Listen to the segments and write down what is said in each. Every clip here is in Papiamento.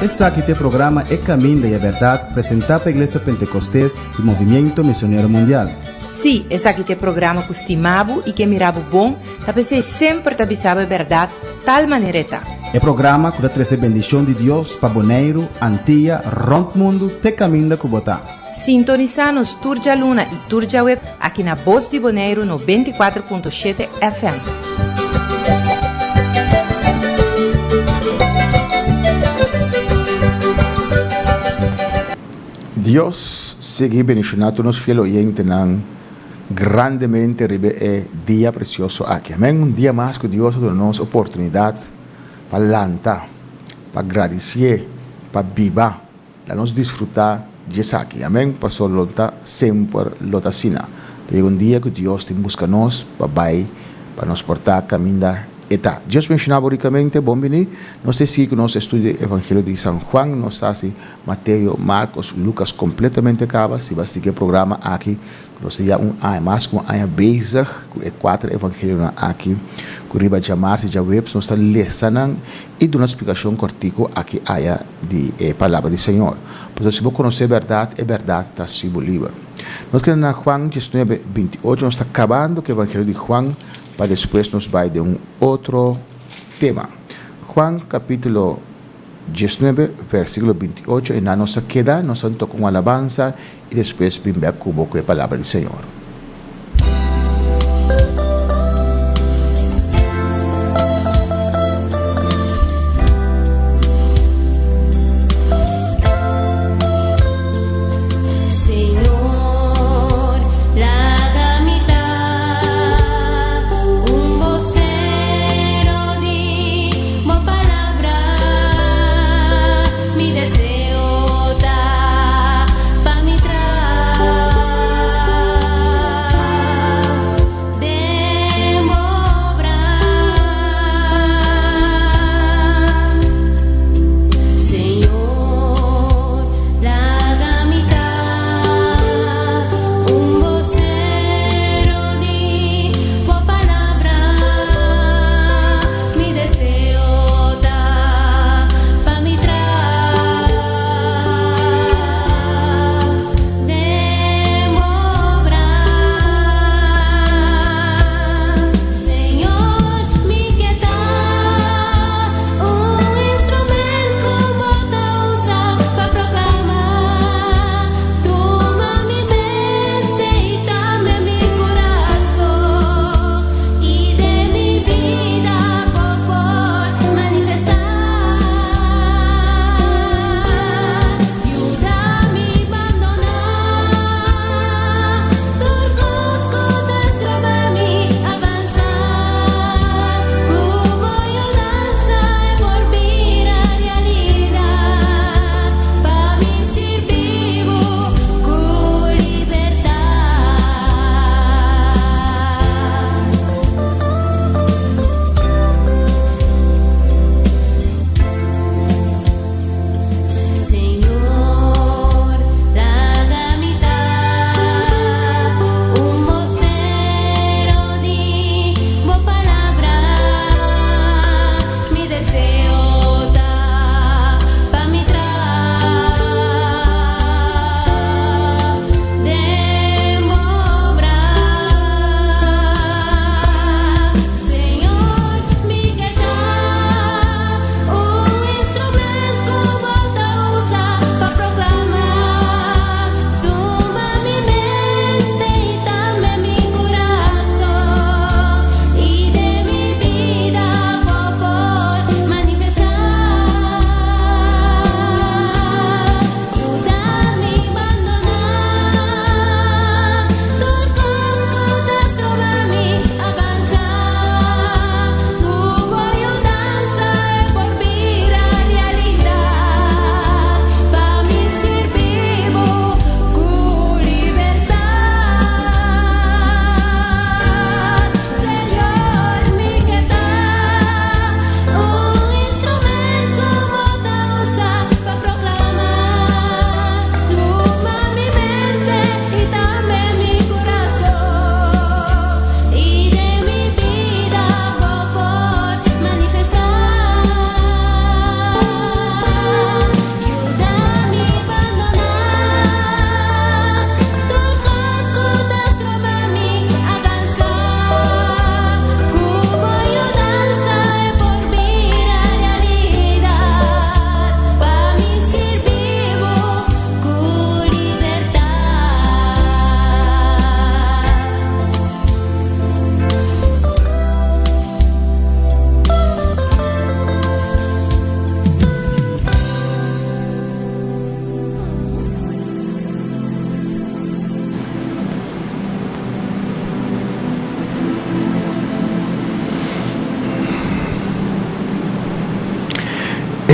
Esaki ta e programa E Caminda y e Berdad presenta pa Iglesia Pentecostes y Movimiento Misionero Mundial. Sí, esaki ta e programa ku stima bo i ke mira bo bon, ta p'esei semper ta bisa bo e bèrdat tal manera e ta. E programa ku ta trese bendishon di Dios pa Boneiru, Antia, rònt mundu te kaminda ku bo ta. Sintonisá nos tur djaluna i tur djaweb aki na Bos di Boneiru 94.7 FM. Dios sigui bendiciona tur nos fiel oyentenan grandemente riba e dia precioso aki. Amen. Un dia mas cu Dios a duna nos oportunidad pa lanta, pa gradicié, pa biba. La nos disfruta di esaki. Amen. Pasobra lo ta semper lo ta asina. Ta yega un dia cu Dios tin busca nos pa bay pa nos por ta caminda E ta. Dios benshoná bo rikamente. Bon bini. Nos ta sigui ku nos estudio di Evangelio di San Juan. Nos ta hasi Mateo, Marcos, Lucas kompletamente kaba. Si bo a sigui e programa aki, nos ta ya un aña, mas ku un aña bezig ku e kuater evangelionan aki ku riba djamars i djaweps nos ta lesa nan i duna splikashon kòrtiku aki aya di e Palabra di Señor. Pasobra si bo konosé bèrdat, e bèrdat ta hasi bo liber. Nos keda na Juan diesnuebe, binti ocho. Nos ta kabando ku e Evangelio di Juan. Pa despues nos bai den un otro tema. Juan capítulo 19, versículo 28, e nan nos a keda, nos a toca un alabanza y despues bin bek cu bo cu e palabra di Señor. Señor, laga mi ta. Un bosero di bo palabra, mi deseo ta pa mi traha.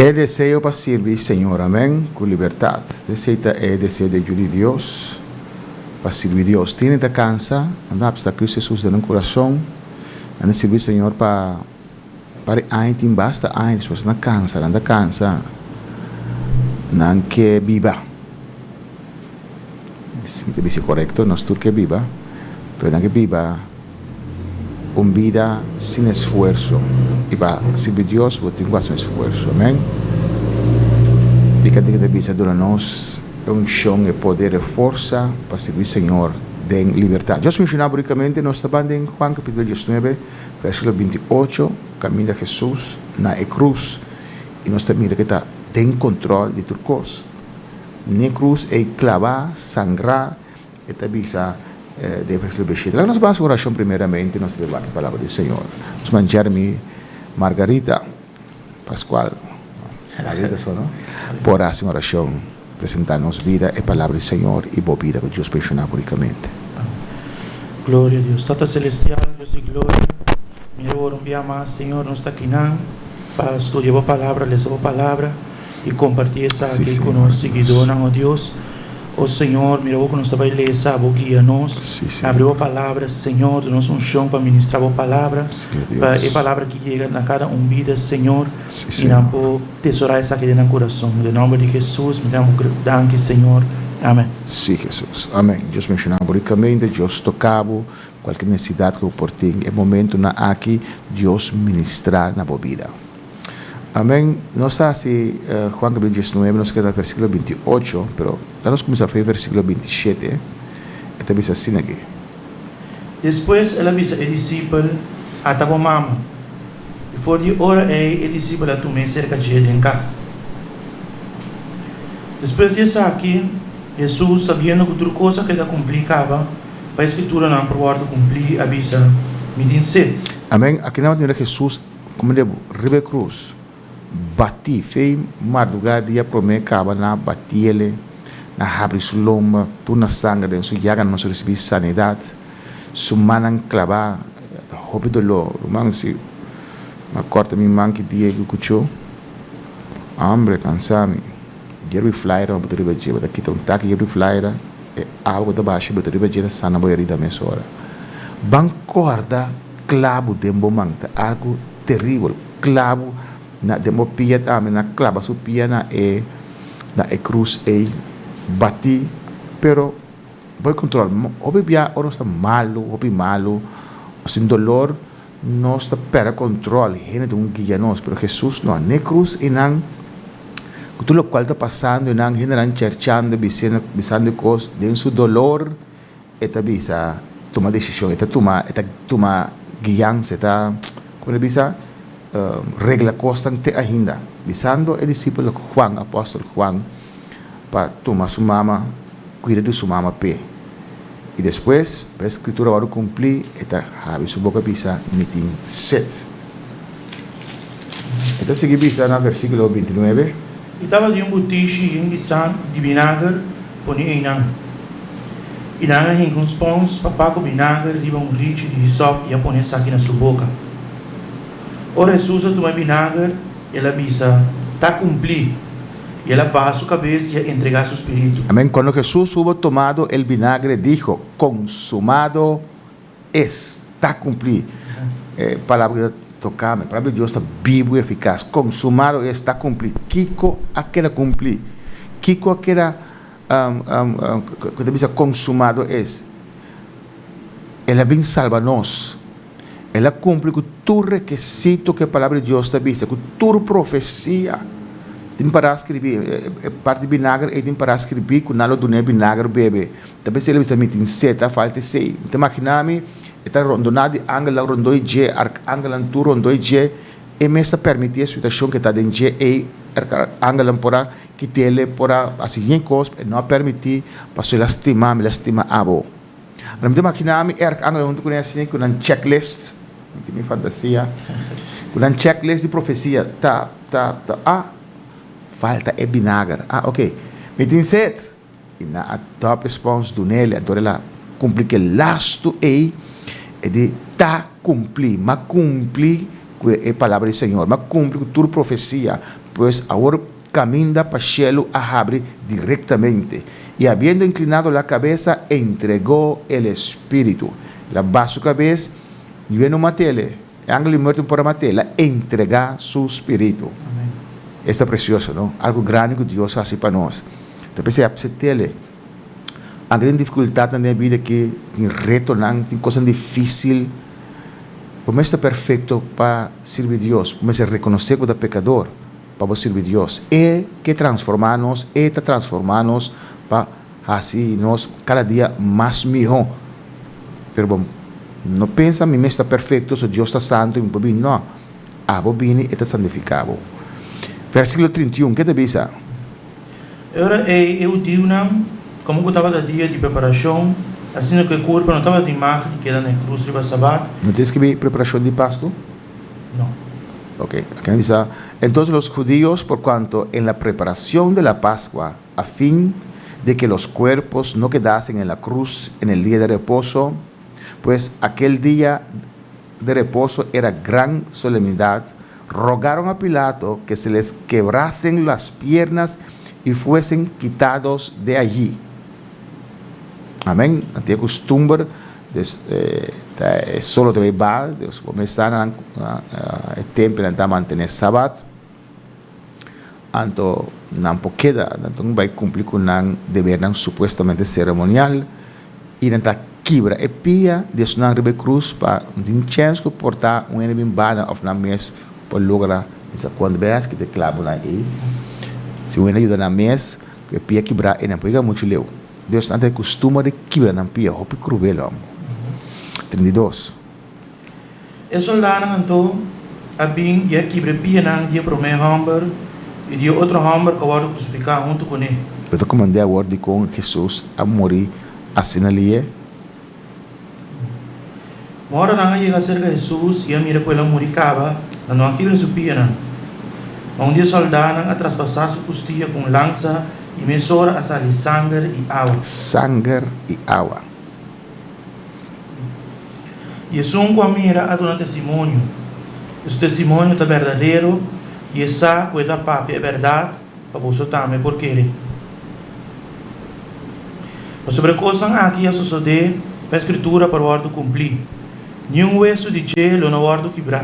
E deseo pa sirbi Señor, amén, ku libertat. Esei ta e deseo di e yu di Dios, pa sirbi Dios. Tin ta kansa, nan ta apsta Kristu Hesus den nan kurason, nan ta sirbi Señor pa par di aña, tin basta aña, despues nan ta kansa, nan ta kansa, nan ke biba. Si mi ta bisa korekto, nos tur ke biba, pero nan ke biba un bida sin esfuerso y pa sirbi Dios bo tin cu haci un esfuerso. Amen. E cantica ta bisa duna nos e uncion, e poder, e forsa pa sirbi Señor den libertad. Dios menciona buricamente nos ta ban den Juan capitulo diesnuebe versiculo 28 caminda Jesus na e cruz y nos ta mira cu e ta den control di tur cos. N'e cruz ey claba, sangra, E ta bisa den versíkulo bishete. Laga nos basa orashon primeramente, nos ta wak e palabra di Señor. Nos man Jeremy Margarita Pascual, Margarita so no? Por hasi un orashon, presenta nos bida e palabra di Señor i bo bida ku Dios benshoná bo rikamente. Gloria a Dios. Tata Celestial, Dios di gloria, mira ora un bia mas, Señor, nos ta akinan pa studia bo palabra, lesa bo palabra. I kompartí esaki ku nos siguidónan, o Dios. O Señor, mira bo ku nos ta bai lesa, bo guia nos. Abri bo palabra, Señor, duna nos unshon pa ministrá bo palabra, pa e palabra aki yega na kada un bida, Señor, i nan por tesorá esaki den nan kurason. Den nòmber di Hesus, mi ta bo danki, Señor. Amèn. Sí, Hesus. Amèn. Dios menshoná bo rikamente, Dios toká bo, kualke nesesidat ku bo por tin e momentunan aki, Dios ministrá na bo bida. Amen. Nos ta hasi Juan capítulo diesnuebe, nos keda na versíkulo 28, pero laga nos kuminsá for e versíkulo 27. E ta bisa asina aki. Despues el a bisa e disipel, Ata bo mama. I for di e ora ei e disipel a tum'é serka dje den kas. Despues di esaki, Hesus, sabiendo ku tur kos a keda kumplí kaba, pa e Skrituranan por wòrdu kumplí, a bisa, Mi tin set. Amen. Aki nan mira Hesus Como de riba e cruz bati fei marduga dia prome caba na batiele na habri su lomba tur na sanger den su yaga nos ricibi sanidad su mannan claba ta hopi dolor ruman si mi a corta mi man ki dia cu cucho hombre cansa mi yerbi flaira bo ta riba dje bo ta kita un taki yerbi flaira e awa cu ta basha bo ta riba dje ta sana bo herida mesora ban corda. Klabu den bo man ta algu teribel. Klabu na den bo pia tambe, nan a klaba su pia na e na e krus ei, batí, pero bo e kontrol. Hopi bia ora nos ta malu, hopi malu, nos tin dolor, nos ta pèrdè kontrol, hende ta un guia nos, pero Hesus no. N'e krus einan, ku tur lokual ta pasando einan, hendenan cherchando, bisendo bisando kos den su dolor. E ta bisa tuma desishon, e ta tuma, e ta tuma guiansa, e ta, komo ta bisa, regla kosnan te ainda. Bisando e disipel Juan, apòstel Juan, pa tuma su mama, kuida di su mama p'e. I despues, pa e skritura wòrdu kumplí, e ta habri su boka bisa, Mi tin set. E ta sigui bisa na versíkulo 29. I tabatin un butishi yen di san di binager poni einan. I nan a hinka un spons pa pa ku binager riba un richi di hisòp i a pone esaki na su boka. Ora Hesus a tuma e binager, el a bisa, Ta kumplí! I el a baha su kabes i a entregá su spiritu. Amén. Cuando Jesús hubo tomado el vinagre, dijo, Consumado es. Ta kumplí. E palabra ku ta toká mi. E palabra di Dios ta bibu i efikas. Konsumado es, ta kumplí. Kiko a keda kumplí? Kiko a keda ku ta bisa konsumado es? El a bin salba nos. El a kumpli ku tur rekisito ku e palabra di Dios ta bisa, ku tur profesia. Tin pará skribí, e parti binager ei tin pará skribí ku nan lo dun'é binager bebe. Ta p'esei el a bisa, Mi tin set, a falta esei. Mi ta imaginá mi, e ta rondoná di angelnan rondó di dje, arkangelnan tur rondó di dje. E mes ta permití e situashon ku e ta den dje ei, arkangelnan por a kit'el, por a hasi yen kos, e no a permití, pasobra el a stima mi, el a stima abo. Anto mi ta imaginá mi e arkangelnan huntu kuné asina ku nan checklist, mi tin mi fantasia, ku nan checklist di profesia, ta, ta, ta, ah, falta e binager, ah, oke, mi tin set. I nan a dòp e spons dun'el, anto el a kumpli ku e lastu ei, e di, Ta kumplí, m'a kumpli ku e palabra di Señor, m'a kumpli ku tur profesia. Pues awor kaminda pa shelu a habri direktamente. I habiendo inclinado la cabeza, entregó el espíritu. El a baha su kabes, Yue no mat'el, e angel di muerte no por a mat'é, el a entregá su spiritu. Esta precioso, no? Algo grandi ku Dios a hasi pa nos. Ta p'esei a p's'e Anke tin difikultatnan den e bida aki, tin retonan, tin kosnan difísil. Bo mester ta perfekto pa sirbi Dios. Bo mester rekonosé ku bo ta pekador pa bo sirbi Dios. E ke transformá nos, E ta transformá nos pa hasi nos kada dia mas mihó. Pero bo no pensa mi mester ta perfekto, so Dios ta santu i mi por bini. No, abo bini E ta santifiká bo. Versíkulo 31, ke ta bisa? E ora ei e hudiunan, komo ku tabata dia di preparashon, asina ku e kurpa no tabatin mag di keda na e krus riba sabat. No ta eskibí preparashon di Pasku? No. Ok, aki nan bisa, Entonces los judíos, por cuanto en la preparación de la Pascua, a fin de que los cuerpos no quedasen en la cruz en el día de reposo, pues aquel día de reposo era gran solemnidad, rogaron a Pilato que se les quebrasen las piernas y fuesen quitados de allí. Amén. Nan tin e costumber, dus ta e solo ta bay ba, dus bo mes sa nan e tempo nan ta mantene sabat, anto nan por keda, nan ta bay cumpli cu nan debernan supuestamente ceremonial y nan ta kibra e pia di esnan riba e cruz pa no tin chens cu por ta un hende bin bana of nan mes por logra bisa cuanto bes ki ta e clabonan ey. Si un hende a yuda nan mes cu e pia kibra e nan por yega mucho leu. Dios nan ta e costumber di kibra nan pia hopi cruel amo. 32. E soldánan anto a bin i a kibra e pianan di e promé hòmber i di e otro hòmber ku a wòrdu krusifiká huntu kuné. Bo ta komand'é awor dikon Hesus a muri asina lié? Ma ora nan a yega serka Hesus i a mira ku el a muri kaba, nan no a kibra su pianan. Ma un di e sòldánan a traspasá su kustia ku un lansa i mesora a sali sanger i awa. Sanger i awa. I esun ku a mira a duna testimonio, i su testimonio ta berdadero, i e sa ku e ta papia e bèrdat, pa boso tambe por kere. Pasobra e kosnan aki a sosodé pa e Skritura por wòrdu kumplí, Niun wesu di dje lo no wòrdu kibrá.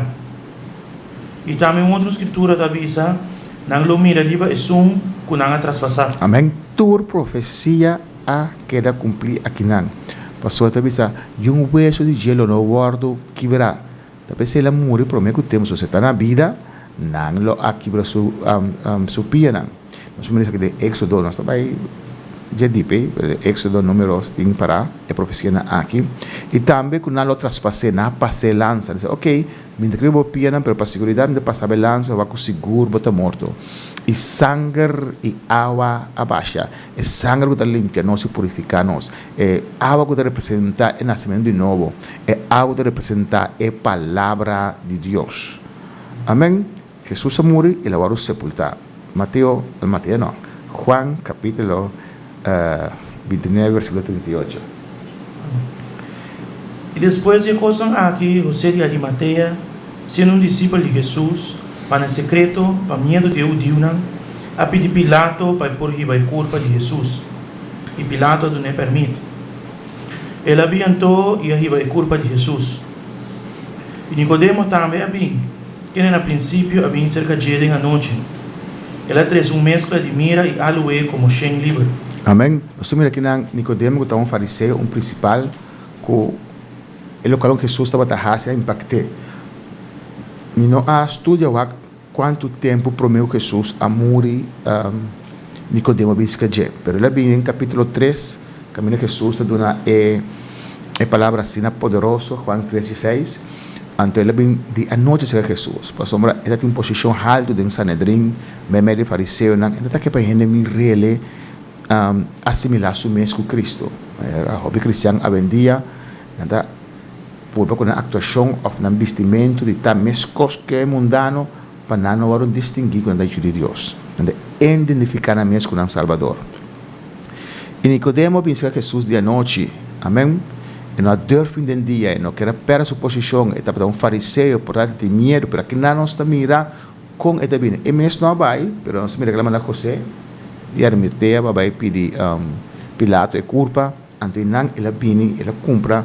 I tambe un otro Skritura ta bisa, Nan lo mira riba esun ku nan a traspasá. Amèn. Tur profesia a keda kumplí akinan. Pasobra ta bisa, Yun wesu di dje lo no wòrdu kibrá. Ta p'esei el a muri promé ku tempu. So si e ta na bida, nan lo a kibra su su pianan. Nos por mira esaki den Éksodo. Nos ta bai dje dip ei, pero den Éksodo Números tin pará e profesianan aki. I tambe ku nan lo traspas'é, nan a pas'é lansa. Nan a bisa, Okey, Mi ta kere bo pianan, pero pa seguridat mi ta pasa bo e lansa wak ku sigur bo ta morto. I sanger i awa a basha. E sanger ku ta limpia nos i purifiká nos. E awa ku ta representá e nasementu di nobo. E awa ku ta representá e Palabra di Dios. Amen. Hesus a muri i el a wòrdu sepultá. Mateo, Mateo no, Juan kapítulo 29 versíkulo 38. I despues di e kosnan aki, Hosé di Arimatea, siendo un disipel di Hesus, ma na sekreto, pa miedu di e hudiunan, a pidi Pilato pa e por hiba e kurpa di Hesus. I Pilato a dun'é pèrmit. El a bin anto i a hiba e kurpa di Hesus. I Nikodemo tambe a bin, kende na prinsipio a bin serka dje den anochi. El a trese un meskla di mira i aloe komo shen liber. Amen. Nos ta mira kinan Nikodemo ku ta un fariseo, un prinsipal, ku e lokal ku Hesus tabata hasi a impakt'é. Mi no a studia wak kuantu tempu promé ku Hesus a muri Nikodemo a bin serka dje. Pero el a bini den kapítulo tres, kaminda Hesus ta duna e e palabra asina poderoso, Juan tres dieseis, anto el a bin di anochi serka Hesus, pasobra e ta tin un posishon haltu den Sanedrin, meimei di fariseonan, e ta ta ke pa hende mir'el asimilá su mes ku Kristu. Manera hopi kristian awendia nan ta purba ku nan aktuashon òf nan bistimentu di ta meskos ku e mundano pa nan no wòrdu distinguí ku nan ta yu di Dios. Nan ta identifiká nan mes ku nan Salbador. I Nikodemo a bin serka Hesus di anochi. Amen. E no a durf bin den dia, e no kier a pèrdè su posishon, e tabata un fariseo, por tantu e tin miedu, pero akinan nos ta mira. Kon e ta bini? E mes no a bai, pero nos mira ku el a manda José di Arimatea pa bai pidi Pilato e kurpa. Anto einan el a bini, el a kumpra,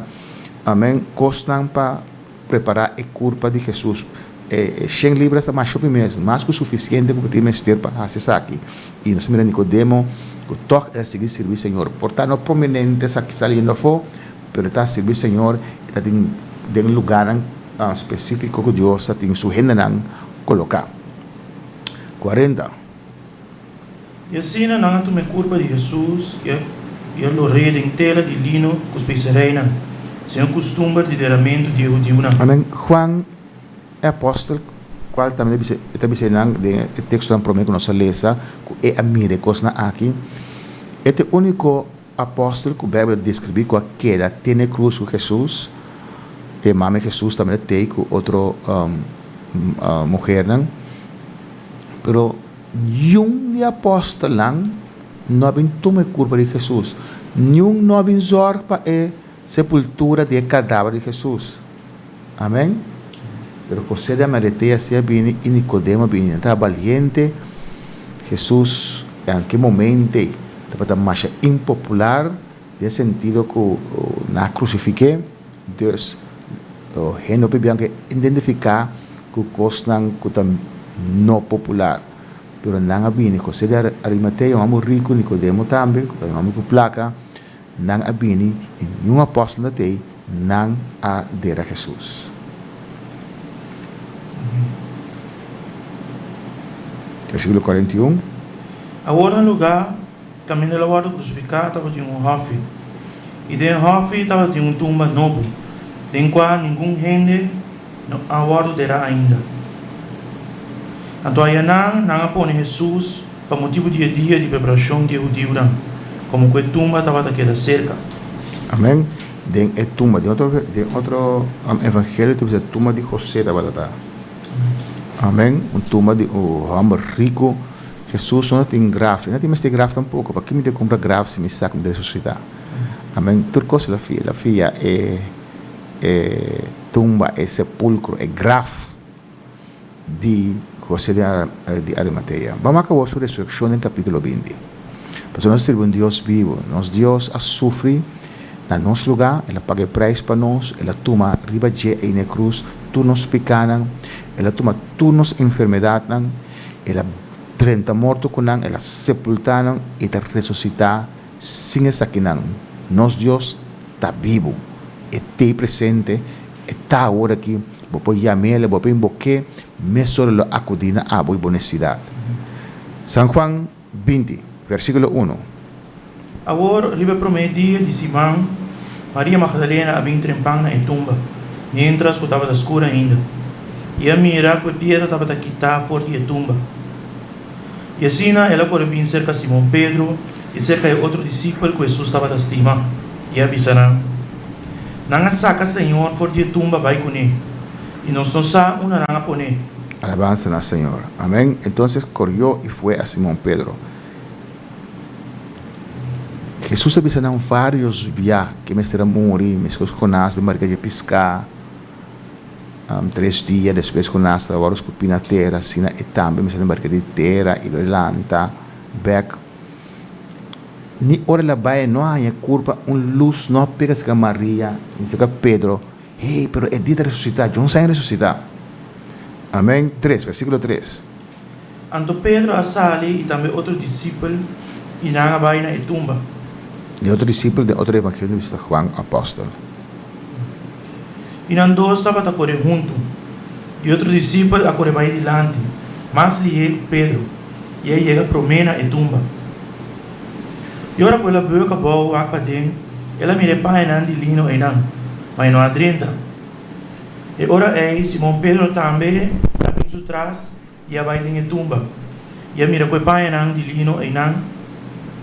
amen, kosnan pa prepará e kurpa di Hesus. E shen libras ta masha hopi mes, mas ku sufisiente ku bo tin mester pa hasi esaki. I nos mira Nikodemo ku tòg el a sigui sirbi Señor. Por ta no prominente saliendo afó, pero e ta sirbi Señor, e ta tin den lugánan spesífiko ku Dios ta tin su hendenan koloká. 40. I asina nan a tuma e kurpa di Hesus i a i a lor'é den tela di lino ku spesereinan, segun kustumber di deramentu di e hudiunan. Amen. Juan e apòstel, kual tambe ta bisa, e ta bisa nan den e tekstonan promé ku nos a lesa, ku e a mira e kosnan aki. E ta e úniko apòstel ku Beibel a deskribí ku a keda te na e krus ku Hesus. E mama di Hesus tambe ta tei ku otro muhernan. Pero niun di e apòstelnan no a bin tuma e kurpa di Hesus. Niun no a bin zòrg pa e sepultura di e kadaver di Hesus. Amèn. Pero José di Amaritea si a bini i Nikodemo a bini. Nan tabata baliente. Hesus en ki momento ei tabata masha impopular den sentido ku nan a krusifik'é. Dus hende hopi bian ke identifiká ku kosnan ku ta no popular. Pero nan a bini, José di Arimatea, un hòmber riku, Nikodemo tambe, ku ta un hòmber ku plaka, nan a bini i niun apòstel no ta ei, nan a dera Hesus. Versíkulo 41. Awor na lugá kaminda el a wòrdu krusifiká tabatin un hòfi, i den e hòfi tabatin un tumba nobo, den kua ningun hende no a wòrdu derá ainda. Anto ayanan nan a pone Hesus pa motibu di e dia di preparashon di e hudiunan, komo ku e tumba tabata keda serka. Amèn. Den e tumba, den otro, den otro evangelio ta bisa tumba di José tabata ta. Amèn. Un tumba di un hòmber riku. Hesus no tin graf, e no tin mester graf tampoko. Paki mi ta kumpra graf si mi sa ku mi ta resusitá? Amèn. Tur kos el a fia, el a fia e e tumba, e sepulkro, e graf di José di Arimatea. Ban wak awor su resurekshon den kapítulo 20. Pasobra nos sirbi un Dios bibu. Nos Dios a sufri na nos lugá, el a paga e preis pa nos, el a tuma riba dje ei na e krus tur nos pikánan, el a tuma tur nos enfermedatnan, el a drenta morto ku nan, el a sepultá nan i ta resusitá sin esakinan. Nos Dios ta bibu, e t'ei presente, e ta awor aki. Bo por yam'el, bo por inbok'é, mesora lo akudí na abo i bo nesesidat. San Juan 20, versíkulo 1. Awor, riba e promé dia di siman, Maria Magdalena a bin trempan na e tumba, miéntras ku tabata skur ainda, i a mira ku e piedra tabata kitá for di e tumba. I asina el a kore bin serka Simon Pedro i serka e otro disipel ku Hesus tabata stima, i a bisa nan, Nan a saka Señor for di e tumba bai kuné, i nos no sa unda nan a pon'é. Alabansa na Señor. Amén. Entonces corrió y fue a Simón Pedro. Jesús a bisa nan varios bia ke mester a muri, meskos Jonás den barika dje piská. 3 dia despues ku Jonás ta wòrdu skupí na tera, asina e tambe mester den barika di tera i lo e lanta bèk. Ni ora el a bai e no a haña kurpa, un lus no a pega serka Maria ni serka Pedro, Hey, pero e dia ta resusitá, djon sa e resusitá. Amèn. 3, versíkulo 3. Anto Pedro a sali i tambe otro disipel, i nan a bai na e tumba. E otro disipel den otro evangelio ta bisa Juan apòstel. I nan dos tabata kore huntu. I otro disipel a kore bai dilanti, mas lihé ku Pedro, i a yega promé na e tumba. I ora ku el a bùk abou wak paden, el a mira e pañanan di lino einan, ma e no a drenta. E ora ei Simon Pedro tambe a bin su tras i a bai den e tumba, i a mira ku e pañanan di lino einan,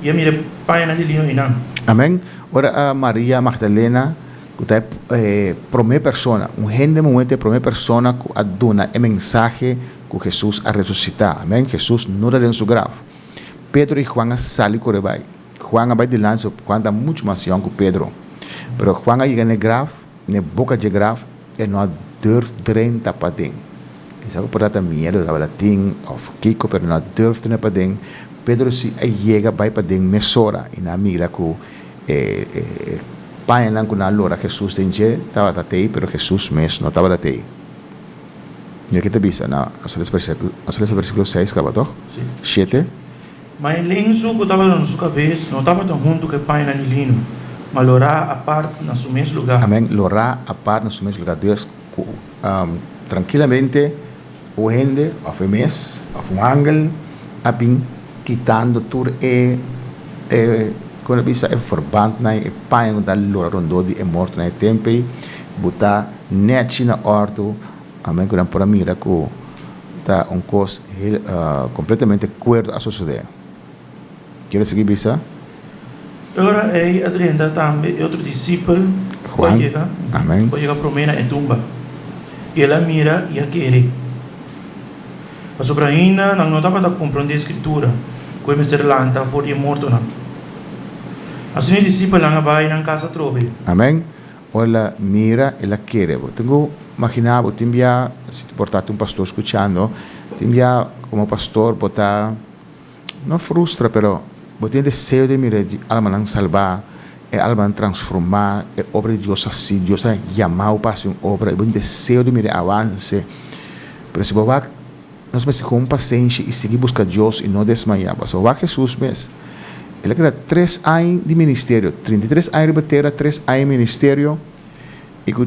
i a mira e pañanan di lino einan. Amen. Ora Maria Magdalena, ku ta e promé persona, un hende muhé ta e promé persona ku a duna e mensahe ku Hesus a resusitá. Amen. Hesus no ta den su graf. Pedro i Juan a sali kore bai. Juan a bai dilanti, Juan ta muchu mas yòn ku Pedro. Pero Juan a yega na e graf. N'e boka dje graf e no a durf drenta paden. Quizá por ta miedo tabata tin of kico pero no a durf tene paden. Pedro si a yega bai paden mesora y nan a mira cu e e pañanan cu nan a lora Jesus den dje tabata tey pero Jesus mes no tabata tey. Mira ke ta bisa na nos a lesa versiculo nos a lesa versiculo seis caba toch? Si. Shete. Ma e lensu ku tabata na su kabes no tabata huntu ku e pañanan di lino, ma lorá apart na su mes lugá. Amèn, lorá apart na su mes lugá. Dios ku trankilamente un hende òf e mes òf un angel a bin kitando tur e e kon ta bisa e verbandnan e paña ku ta lora rondó di e mortonan e tempu ei bo ta nèchi na òrdu. Amèn ku nan por a mira ku ta un kos heel kompletamente kuerdo a sosodé. Kere sigui bisa? E ora ei a drenta tambe e otro disipel ku a Juan. yega, Amèn. ku a yega promé na e tumba. I el a mira i a kere. Pasobra ainda nan no tabata komprondé e Skritura ku e mester lanta for di e mortonan. Asina e disipelnan a bai nan kas atrobe. Amèn. Ora el a mira, el a kere. Bo tin ku maginá bo tin bia, si por ta un pastor skuchando, tin bia komo pastor bo ta no frustra pero bo tin e deseo di mira e almanan salbá, e almanan transformá, e obra di Dios hasi, Dios a yama bo pa hasi un obra i bo tin deseo di mira e avanse. Pero si bo wak Nos mester kon pasenshi i sigui buska Dios i no desmayá. Pasobra wak Hesus mes. El a keda tres aña di ministerio, 33 aña riba tera, tres aña ministerio, i ku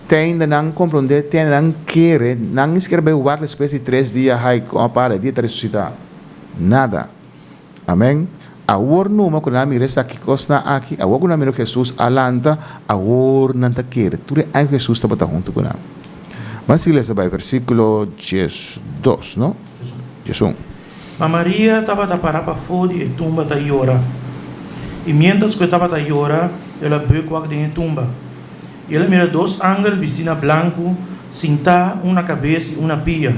te ainda nan komprondé, te ainda nan kere, nan ni sikiera bai wak despues di tres dia, hai, kon a para, e dia ta resusitá. Nada. Amèn. Awor numa ku nan a mira esaki kosnan aki, awor ku nan a mira ku Hesus a lanta, awor nan ta kere. Tur e aña ku Hesus tabata huntu ku nan. Ban sigui lesa bai versíkulo 12, no? 11. Ma Maria tabata pará pafó di e tumba ta yora. I miéntras ku e tabata yora, el a bùk wak den e tumba. I el a mira dos angel bistí na blanku, sintá, un na kabes i un na pia.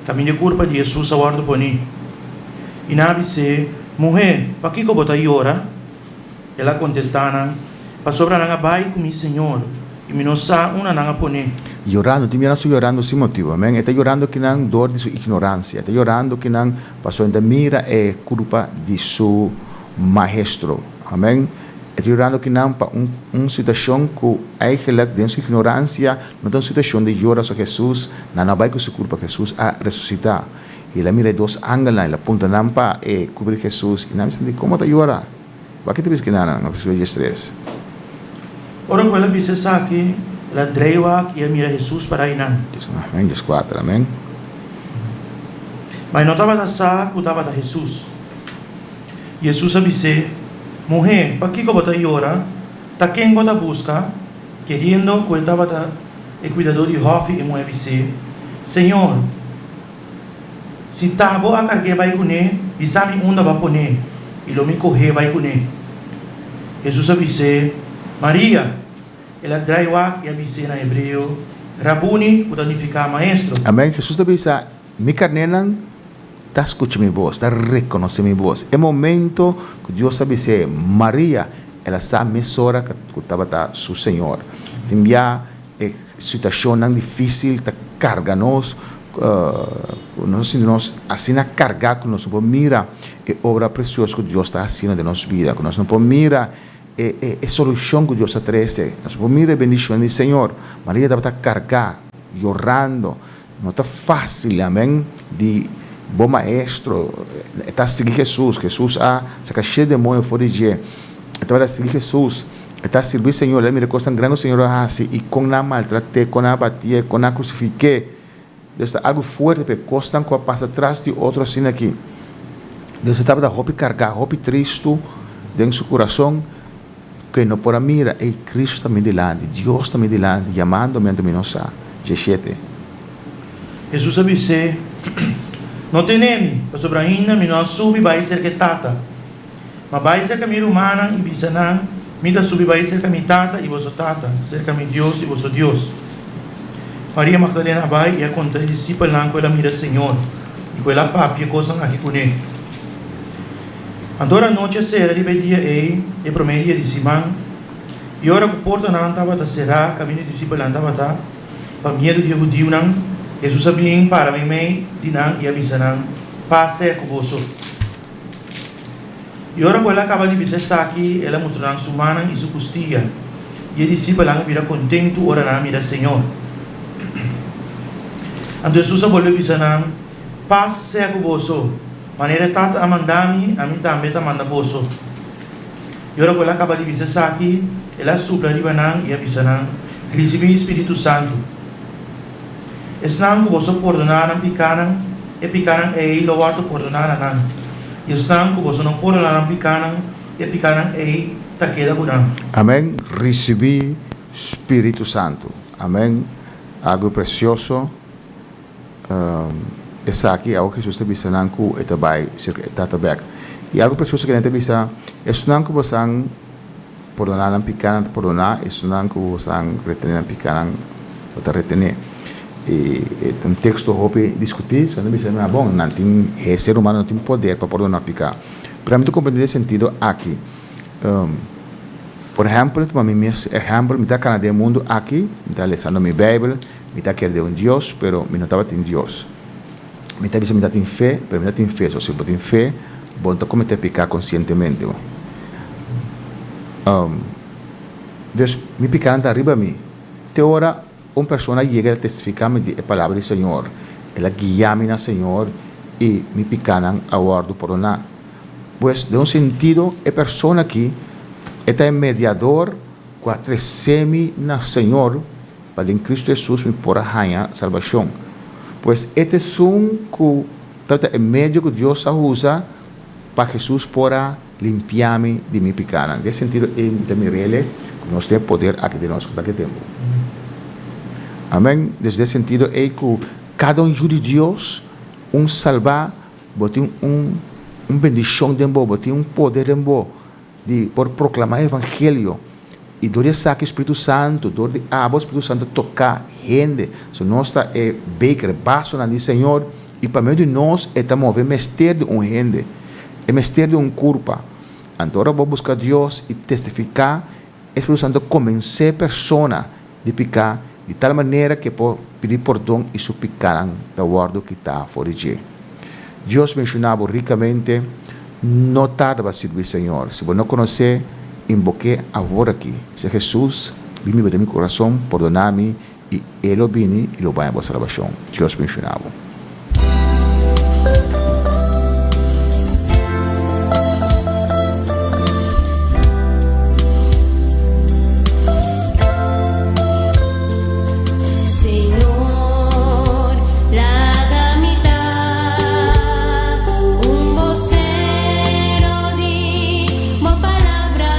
Kaminda e kurpa di Hesus a wòrdu poní. I nan a bis'é, Muhé, pakiko bo ta yora? El a kontestá nan, Pasobra nan a bai ku mi Señor, i mi no sa unda nan a pon'é. Yorando, tin bia nan su yorando sin motibu, amén. E ta yorando kinan dor di su ignoransia, e ta yorando kinan pasobra e ta mira e kurpa di su Maestro, amén. E ta yorando kinan pa un un situashon ku eigenlik den su ignoransia no ta un situashon di yora so Hesus, nan no a bai ku su kurpa, Hesus a resusitá. I el a mira e dos angelnan, el a puntra nan pa e kurpa di Hesus, i nan a bisa, Dikon bo ta yora? Wak ta bisa kinan nan? Versíkulo 13. Ora ku el a bisa esaki, el a drei wak i a mira Hesus pará einan. Amén, 14, amén. Ma e no tabata sa ku tabata Hesus. Hesus a bis'é, Muhé, pakiko bo ta yora? Ta ken bo ta buska? Keriendo ku e tabata e kuidadó di hòfi, e muhé bis'é, Señor, si ta bo a karg'é bai kuné, bisa mi unda bo a pon'é, i lo mi koh'é bai kuné. Hesus a bis'é, Maria! El a drai wak i a bis'é na hebreo, Rabuni, ku ta nifiká Maestro. Amèn. Hesus ta bisa, Mi karnénan ta skucha mi bos, ta rekonosé mi bos. E momento ku Dios a bis'é, Maria, el a sa mesora ku tabata su Señor. Tin bia e situashonnan difísil ta karga nos, ku nos a sinti nos asina kargá ku nos no por mira e obra presioso ku Dios ta hasiendo den nos bida, ku nos no por mira e solushon ku Dios ta trese, nos no por mira e bendishon di Señor. Maria tabata kargá, yorando. No ta fácil, amén, di bo maestro. E ta sigui Jesús. Jesús a saca she demoño for di dje. E tabata sigui Jesús. E ta sirbi Señor. El a mira cosnan grandi cu Señor a haci y con nan a maltrat'é, con nan a batié, con nan a crucifiqué. Dios ta algo fuerte p'e cosnan cu a pasa tras di otro asina aki. Dios e tabata hopi cargá, hopi tristu den su curason. Ke no por a mira, ey, Cristo ta mi dilanti, Dios ta mi dilanti, yamando mi anto mi no sa. Djeshete. Hesus a bis'é, No tene mi, pasobra ainda mi no a subi bai serka e Tata. Ma bai serka mi rumannan i bisa nan, Mi ta subi bai serka mi Tata i boso Tata, serka mi Dios i boso Dios. Maria Magdalena a bai i a konta e disipelnan ku el a mira Señor i ku el a papia e kosnan aki kuné. Anto ora nochi a sera riba e dia ei, e promé dia di siman, i ora ku portanan tabata será kaminda e disipelnan tabata, pa miedu di e hudiunan, Hesus a bin para meimei di nan i a bisa nan, Pas sea ku boso. I ora ku el a kaba di bisa esaki, el a mustra nan su mannan i su kustia. I e disipelnan a bira kontentu ora nan a mira Señor. Anto Hesus a bolbe bisa nan, Pas sea ku boso. Manera e Tata a manda mi, ami tambe ta manda boso. I ora ku el a kaba di bisa esaki, el a supla riba nan i a bisa nan, Risibí spiritu santu. Esnan ku boso pordoná nan pikánan, e pikánan ei lo wòrdu pordoná na nan. I esnan ku boso no pordoná nan pikánan, e pikánan ei ta keda ku nan. Amén risibí spiritu santu. Amén algu presioso. Esaki awor Hesus ta bisa nan ku e ta bai serka e Tata bèk. I algu presioso ku nan ta bisa, Esunnan ku bosan pordoná nan piká, nan ta pordoná, esunnan ku bosan retené nan piká, nan lo ta retené. I e ta un teksto hopi diskutí, so nan ta bisa, Bon, nan tin, e ser humano no tin poder pa pordoná piká. Pero ami ta komprendé den e sentido aki. Por ehèmpel, tuma mi mes ehèmpel, mi ta kana den e mundu aki, mi ta lesando mi Beibel, Mi ta kere den un Dios, pero mi no tabatin Dios. Mi ta bisa mi ta tin fe, pero mi no tin fe. So si bo tin fe, bo no ta kometé piká konsientemente. Dus, mi pikánan ta riba mi. Te ora un persona yega i a testifiká mi di e palabra di Señor, el a guia mi na Señor i mi pikánan a wòrdu pordoná. Pues, den un sentido, e persona aki e ta e mediador ku a tresé mi na Señor. Pa den Cristo Hesus mi por a haña salbacion. Pues e ta esun cu tabata e medio cu Dios a usa pa Hesus por a limpia mi di mi picanan. Den e sentido ey mi ta mirele cu nos tin e poder aki den nos cu ta ki tempo. Amen. Dus den e sentido ey cu cada un yu di Dios, un salba, bo tin un un bendicion den bo, bo tin un poder den bo. Di por proclama e evangelio y dor di esaki Spiritu Santo, dor di abo Spiritu Santo toca hende. So nos ta e beker, e basonan di Señor y pa medio di nos e ta move e mester di un hende, e mester di un curpa. Anto ora bo busca Dios y testifica, e Spiritu Santo convence e persona di pica di tal manera cu e por pidi pordon y su picanan ta wordo kita for di dje. Dios bendiciona bo ricamente, no tarda pa sirbi Señor. Si bo no conoce, inboke awor aki. Bisa Jesus, bin biba den mi corazon, pordona mi y E lo bini y lo baña bo salbacion. Dios bendiciona bo. Señor, laga mi ta un bosero di bo palabra.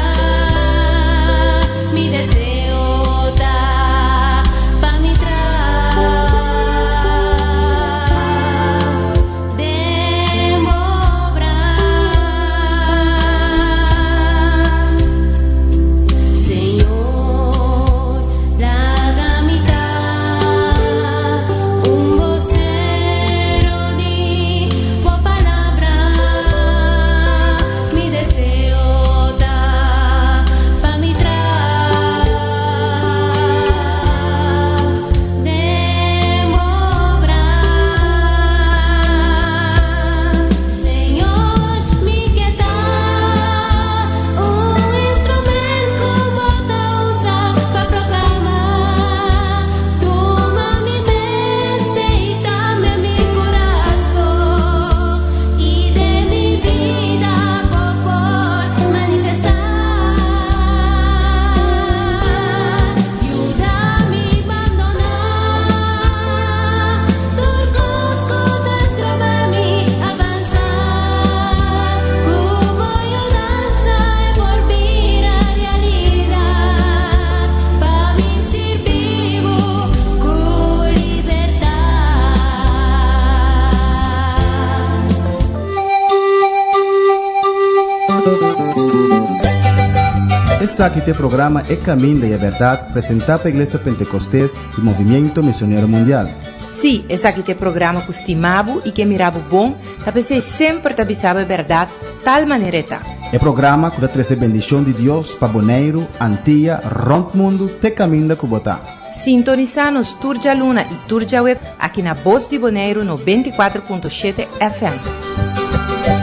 Mi deseo ta pa mi tra den bo obra. Señor, laga mi ta un bosero di bo palabra. Mi deseo ta pa mi tra den bo obra. Señor, mi ke ta un instrument ku bo ta usa pa proklama. Tuma mi mente i tambe mi kurason, i den mi bida bo por manifestá. Yuda mi bandoná tur kos ku ta stroba mi avansá. Ku bo yudansa e por bira realidat pa mi sirbi bo ku libertat. Esaki ta e programa E Caminda y e Berdad presenta pa Iglesia Pentecostes y Movimiento Misionero Mundial. Sí, esaki ta e programa ku stima bo i ke mira bo bon, ta p'esei semper ta bisa bo e bèrdat tal manera e ta. E programa ku ta trese bendishon di Dios pa Boneiru, Antia, rònt mundu te kaminda ku bo ta. Sintonisá nos tur djaluna i tur djaweps aki na Bos di Boneiru 94.7 FM.